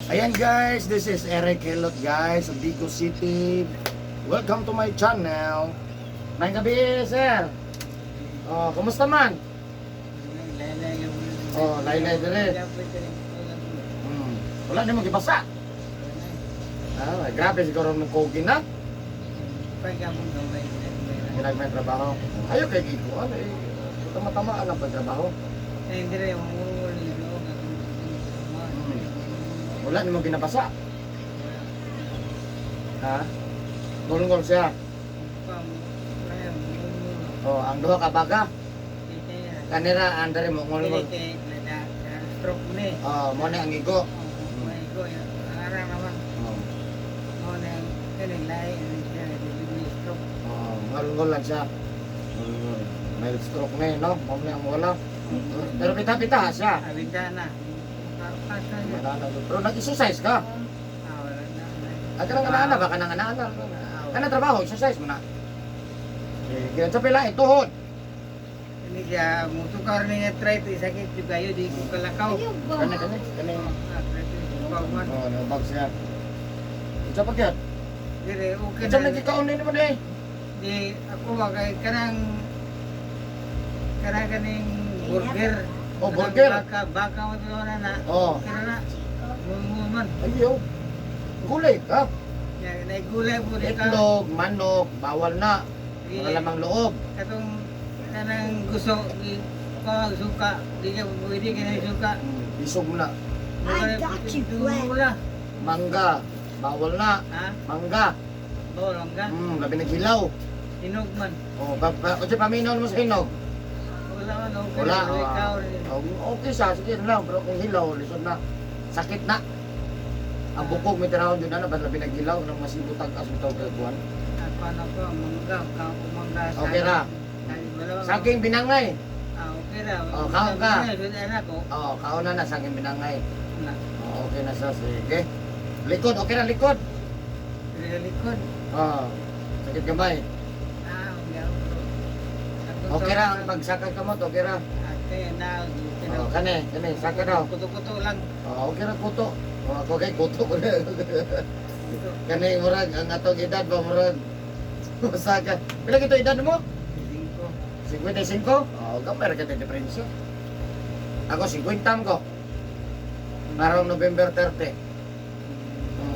Ayan guys, this is Eric Hilot guys of Digos City. Welcome to my channel. Maayong gabii, sir. Oh, kumusta man? Oh, laylay dire. Wala nimo gibasa. Ah, grabe siguro mong kogi na. Ginagmay trabaho. Ayo kay Gigo, ano eh. Tama-tama ang pagtrabaho. Wala nimo ginabasa. Ha? Ngulngol siya. Oh, ang duha ka baga. Kanira andare mo ngulngol. Stroke ni. Oh, mo na ang igo. May go arang naman. Oh, Mo na kaning lahi siya stroke. oh, ngulngol lang siya. Ngulngol. Mild stroke na eh, no? Mo na ang wala. Pero pita-pita siya. Abinta na. Pasa niya. Wala na. Pero nag-exercise ka. Ah, wala na. At kanang ana ba kanang ana? Kanang trabaho, exercise mo na. Sige, sa pila tuhod. Ini siya mutukar ni nga try to sakit juga kayo di ko kalakaw. Kani kani kani. Ah, try to sukaw man. Oh, nabag siya. Unsa pa gyud? Dire okay Unsa na. man gikaon ni mo day? Di ako ba kay kanang kanang kaning burger. Oh, burger. Baka baka mo to na na. Oh. Kira na. Mungo man. Ayo. Gulay ka. Ya, naigulay po di ka. Itlog, manok, bawal na. Mga lamang loob. Katong kanang gusto di ko suka di ka pwede ka na suka. Isog mo na. I got you. Wala. Mangga, bawal na. Ha? Mangga. Bawal ka? Labi naghilaw. Hinog man. Oh, ba, ba, unsa paminaw mo sa hinog? Wala man okay. Wala. Ikaw Oh, okay siya, sige na lang. Pero kung hilaw, lisod na. Sakit na. Ang bukog may tinawag yun na, ba't labi naghilaw nang masibutang ka sa bitaw kagkuhan. Ako ano ko mangga ka mangga. Okay ra. Saging binangay. Ah, okay ra. Oh, kaon ka. Sudah na ko. Oh, kaon na na saging binangay. Na. Oh, okay na siya, sige. Likod, okay na likod. Sa likod. Oh, sakit gamay. Ah, okay. Okay ra ang pagsakay kamot, okay ra. Okay na. Okay na. Oh, kani, kani, saka daw. Kuto-kuto lang. Oh, okay ra kuto. Oh, ako kay kuto ko na. Kuto. Kani murag ang atong edad ba murag. Saka. Pila kito edad mo? Singko. 55? Oh, gamay ra ka diferensya. Ako 50 ko. Marong November 30.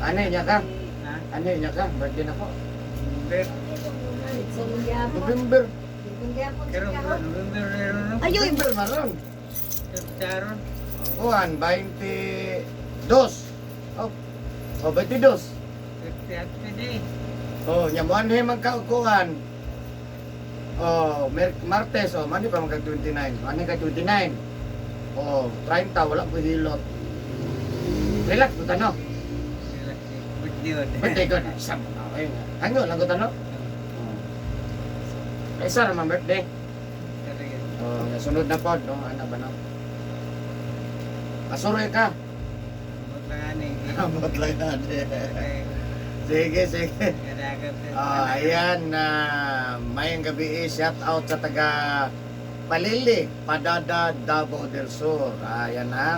Ano niya ka? Ha? Ano niya ka? Birthday na ko. November. November. Pero November na no? Ayun! November maron. Charon. Kuan 22. Oh. Oh, 22. 30 day. Oh, nya mo anhe man ka kuan. Oh, Martes oh, mani pa man kag 29. Mani ka 29. Oh, 30 wala ko hilot. Relax ko tano. Relax. Birthday yun. Birthday ko na. Isang okay. Hangyo lang ko tano. Oh. Isa naman birthday. Oh, nga sunod na pod no, ana ba no? Asuroy ka. Abot lang ani. Amot lang ani. Sige, sige. Ah, ayan na mayang gabi eh, shout out sa taga Palili, Padada, Davao del Sur. Ayan ha.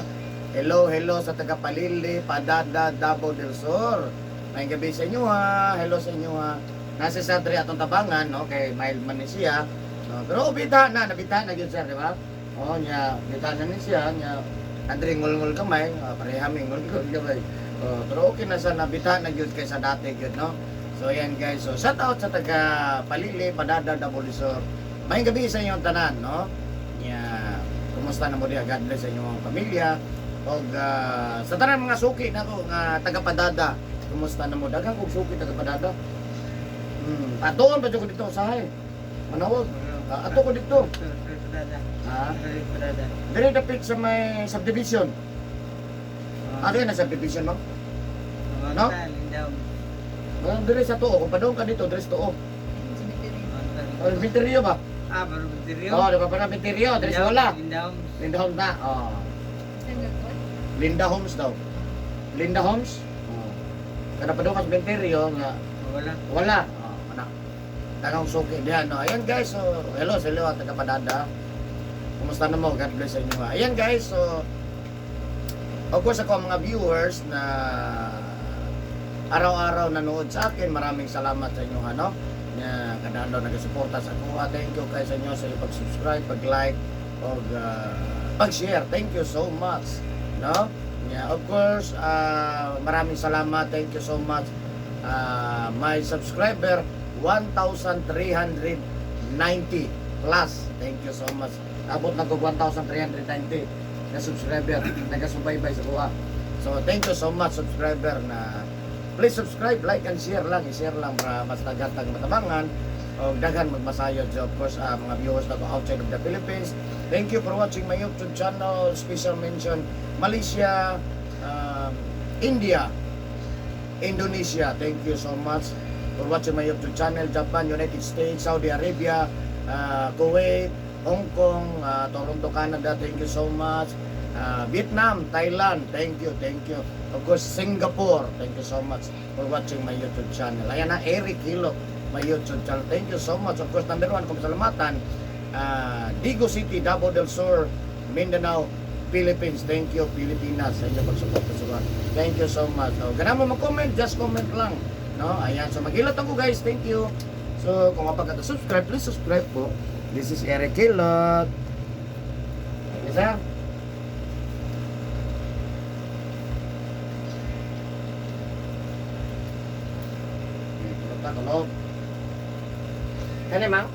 Hello, hello sa taga Palili, Padada, Davao del Sur. Mayang gabi sa inyo ha. Hello sa inyo ha. Nasa sa diri atong tabangan, no, kay mild man ni siya. No, pero bita na, nabita na gyud sir, di ba? Oh, nya, bita na ni siya, nya. Andre ngulngul kamay, pareha mi ngulngul kamay. Oh, pero okay na sa nabita na gyud kaysa dati gyud, no? So ayan guys, so shout out sa taga Palili, Padada, Davao del Sur. Maayong gabi sa inyong tanan, no? Nya, kumusta na mo diha? God bless sa inyong pamilya. Og sa tanan mga suki nako nga taga Padada, kumusta na mo? Daghang kog suki taga Padada. Atoon pa jud ko dito usahay. Manawag. Ah, ato ko dito. Ha? Dire dapit sa may subdivision. Ano na subdivision mo? No? Ah, dire sa tuo, kung padung ka dito, dire sa tuo. Oh, Vinterio ba? Ah, baru Vinterio. Oh, di ba pa na Vinterio, dire sa wala. Linda Homes. Linda Homes na. Oh. Linda Homes daw. Linda Homes? Oh. Kada pa doon ka sa Vinterio nga Wala. wala. Oh, anak. Daghang suki diyan no. Ayan guys, so hello sa hello taga Padada. Kumusta na mo? God bless sa inyo. Ayan guys, so Of course, ako ang mga viewers na araw-araw nanood sa akin, maraming salamat sa inyo, ano, na kada adlaw nagasuporta sa ako. Thank you kay sa inyo sa inyong pag-subscribe, pag-like, o pag-share. Thank you so much. No? Yeah, of course, maraming salamat. Thank you so much. My subscriber, 1,390 plus. Thank you so much. Abot na ko 1,390 na subscriber. Nagasubaybay sa kuha. So, thank you so much, subscriber, na please subscribe, like, and share lang. I-share lang para mas daghan matabangan o daghan magmasayod. So, of course, mga viewers na ko outside of the Philippines. Thank you for watching my YouTube channel. Special mention, Malaysia, India, Indonesia. Thank you so much for watching my YouTube channel. Japan, United States, Saudi Arabia, Kuwait, Hong Kong, Toronto, Canada. Thank you so much. Vietnam, Thailand. Thank you, thank you. Of course, Singapore. Thank you so much for watching my YouTube channel. Ayan na, Eric Hilo, my YouTube channel. Thank you so much. Of course, number one, kung salamatan, Digos City, Davao del Sur, Mindanao, Philippines. Thank you, Pilipinas, sa inyong pagsuporta sa kuwan. Thank you so much. So, gana mo mag-comment, just comment lang. No? Ayan. So, maghilot ako, guys. Thank you. So, kung kapag subscribe, please subscribe po. This is Eric Hilot. Isa? Okay, kulot na, kulot. Kani, mang?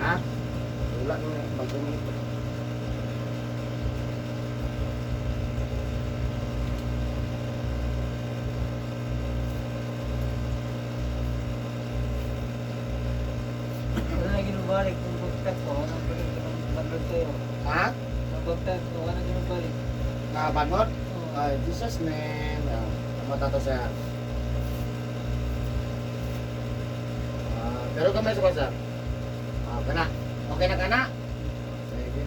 Ha? Wala nang bagong ito. Wala na ginubalik kung bagtag ko, anong balik ko ng banod kayo. Ha? Ang bagtag ko, wala ginubalik. Nakabangot? Oo. Ay, Jesus name. Ah, tama to sir. Ah, pero kamay sa sir. Ah, kana. Okay na kana? Sige.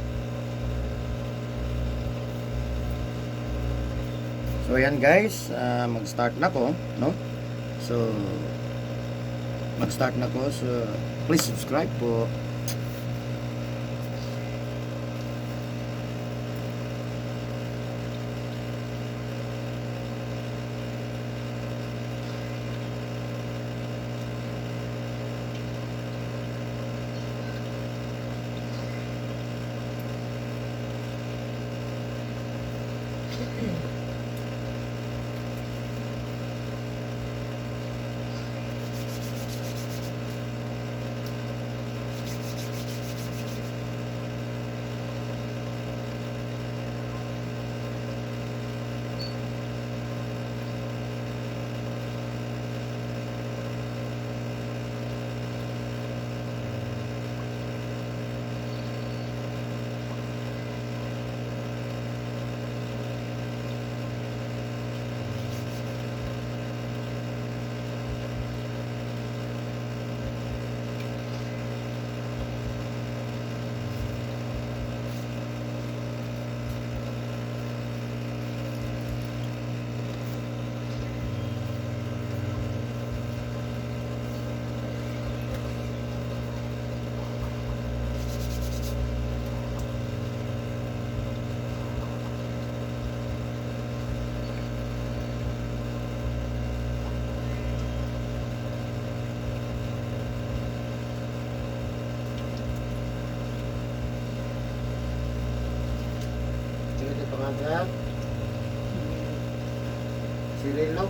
So ayan guys, mag-start na ko, no? So mag-start na ko. So please subscribe po. Sino ito pangalan? Cirilo?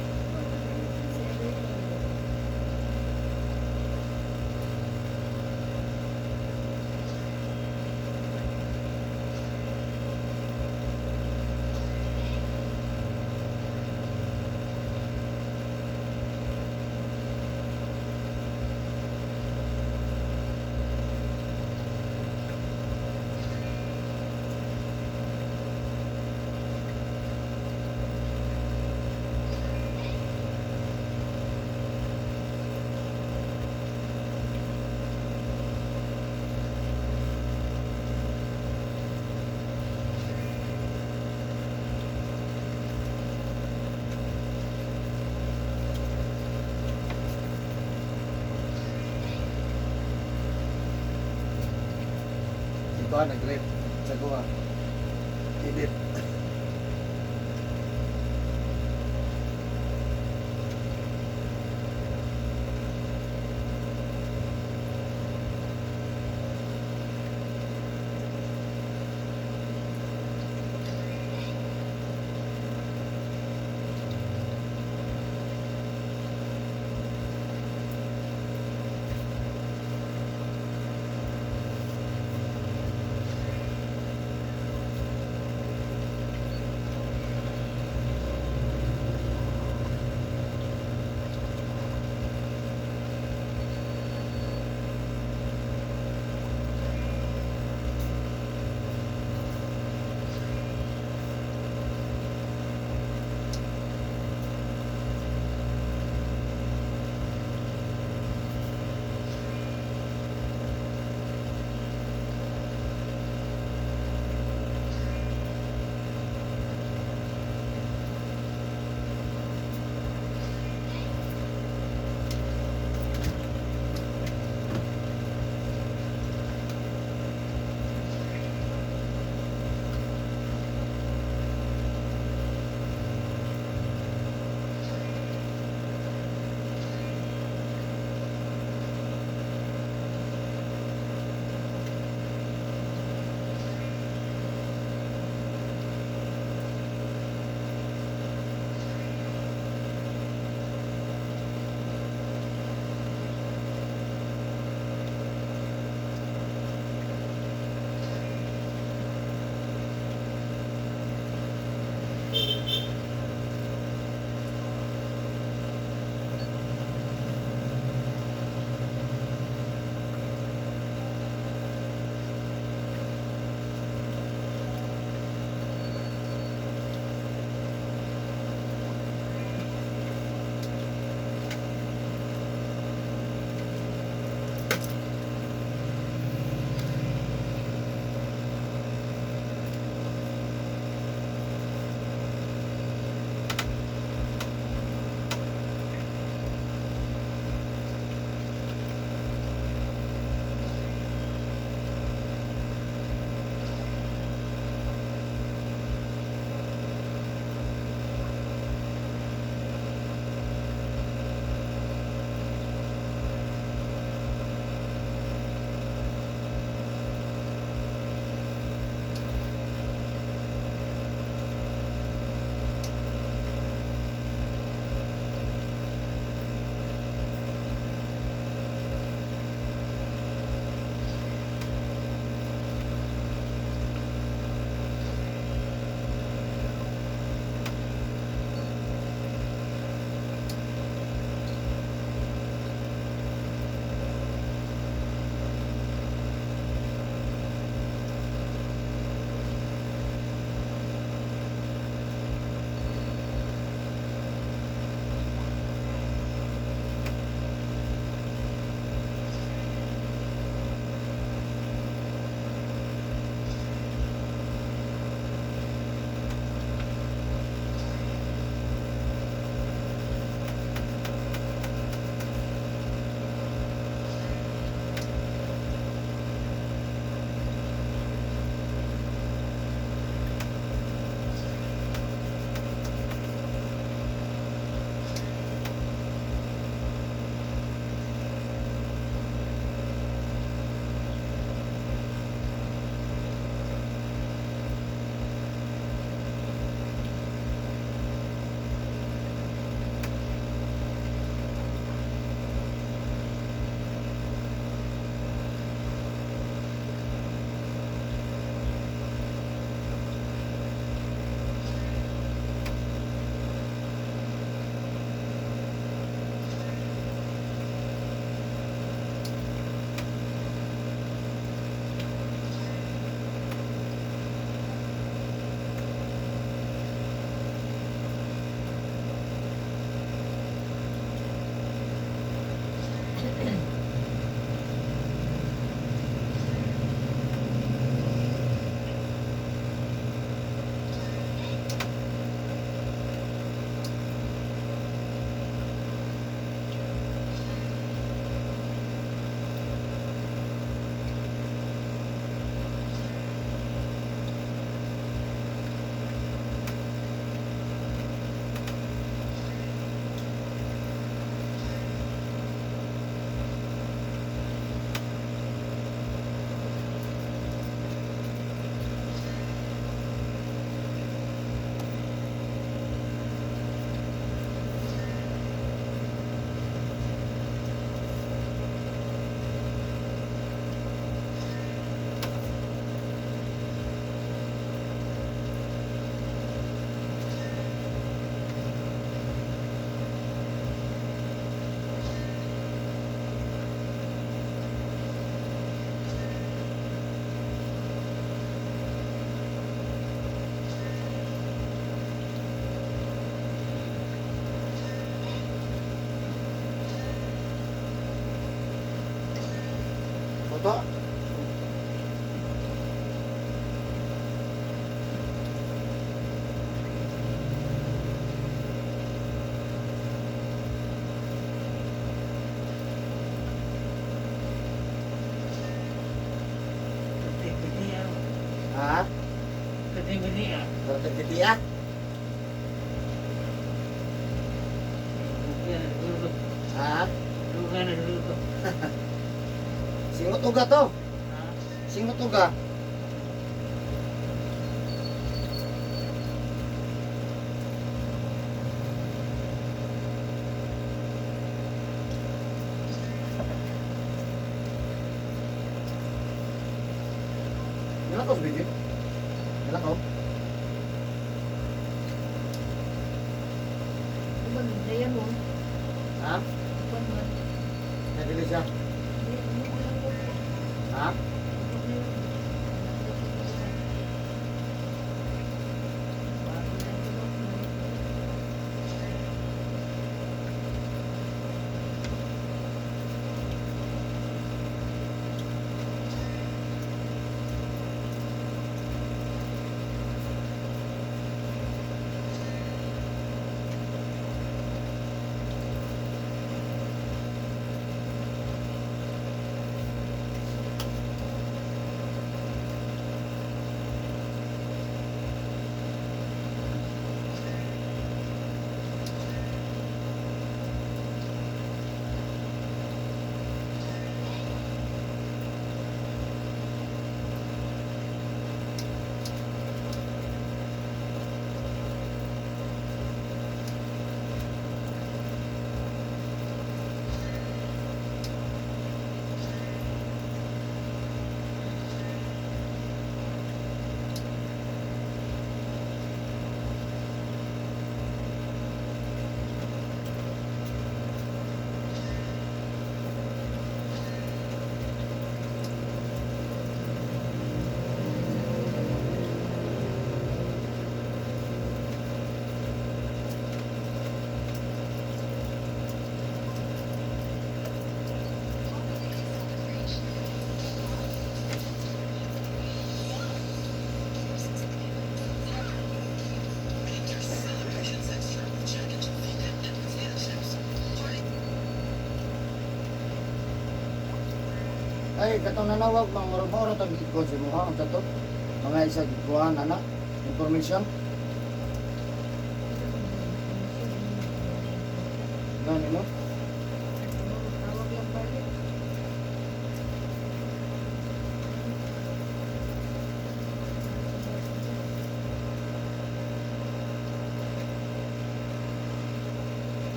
Ito, nag-rip sa kuha. Edit. To. Pati-pati ah. Ha? Pati-pati ah. Pati ah. Duga na siguro. Ha? Duga na siguro. Singot uga to. Ha? Singot uga. Nilakaw, BJ? Nilakaw? Uban, daya mo. Ha? Uban man. Nadili siya. Hindi, ano ko lang ko. Ha? Ano ko lang. Bago na ito, no? Ay, katong nanawag, mga marubaro, itong gikon si Muha, ang tato. Mga isa gikuhan, anak. Information. Gani mo? Tawag lang balik.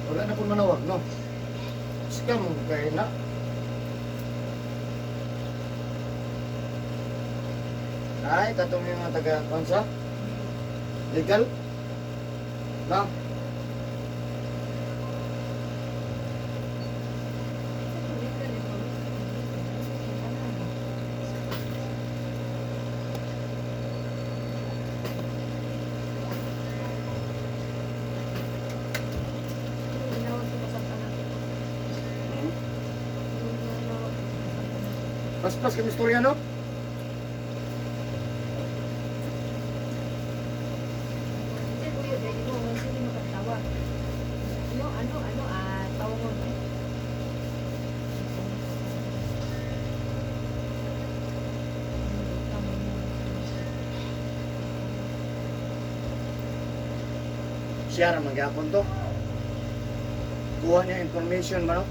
Wala na po manawag, no? Scam kay na. Ay, katong yung mga taga konsa. Legal? No? Paspas kami istorya, no? Ano, ano, ano, ah, tawag mo. Siya ra man gyapon to. Kuha niya information man, no?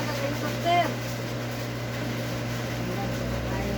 Dagan kayo, sir. Tayo.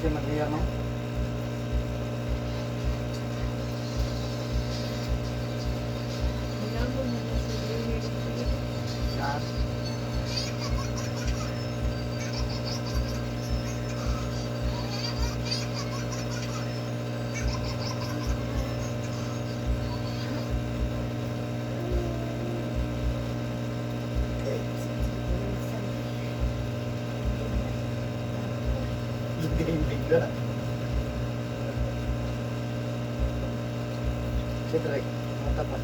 Siya mag-iya mo. Hinabol na na si Lily. Sa Lugay na. Cedric, mata pa.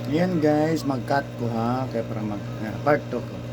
Yan guys, mag-cut ko ha, kaya para mag part 2 ko.